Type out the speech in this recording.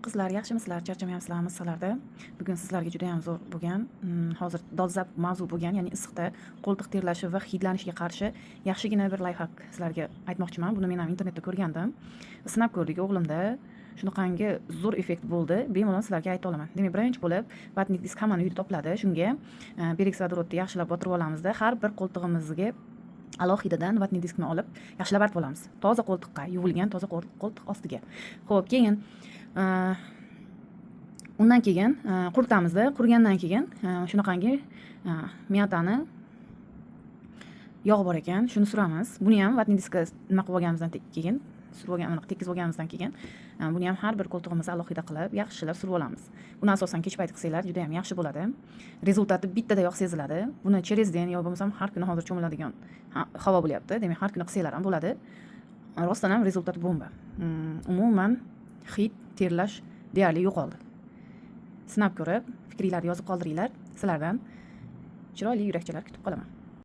Qizlar, yaxshimisizlar? Charchamayapsizlarmi sizlarda? Bugun sizlarga juda ham zo'r bo'lgan, hozir dolzarb mavzu bo'lgan, ya'ni issiqda qo'ltiq terlashi va hidlanishiga qarshi yaxshigina bir лайфхак sizlarga aytmoqchiman. Buni men ham internetda ko'rgandim. Sinab ko'rdik o'g'limda. Shunaqangi zo'r effekt bo'ldi. Bemalol sizlarga ayta olaman. Demak, birinchi bo'lib ватный диск hammani uyda topiladi. Shunga перекись водород ni yaxshilab botirib olamizda, har bir qo'ltig'imizga alohidadan ватный diskni olib, yaxshilab artib olamiz. Toza qo'ltiqqa, yuvilgan toza qo'ltiq ostiga. Xo'p, keyin undan keyin quritamizda, qurigandan keyin shunaqangi мята ni yog'i bor ekan, shuni suramiz. Buni ham ватный diskka nima qilib olganimizdan keyin, surib olgan, anaqa tekkizib olganimizdan keyin buni ham har bir qo'ltig'imizga alohida qilib, yaxshilab surib olamiz. Buni asosan kech payt qilsanglar juda ham yaxshi bo'ladi. Результат i bittadayoq seziladi. Buni через день yo bo'lmasam har kuni, hozir cho'miladigan havo bo'lyapti. Demak, har kuni qilsanglar ham bo'ladi. Rostdan ham результат bomba. Umuman hid, terlash deyarli yo'qoldi. Sinab ko'rib, fikringlarni yozib qoldiringlar. Sizlardan chiroyli yurakchalar kutib qolaman.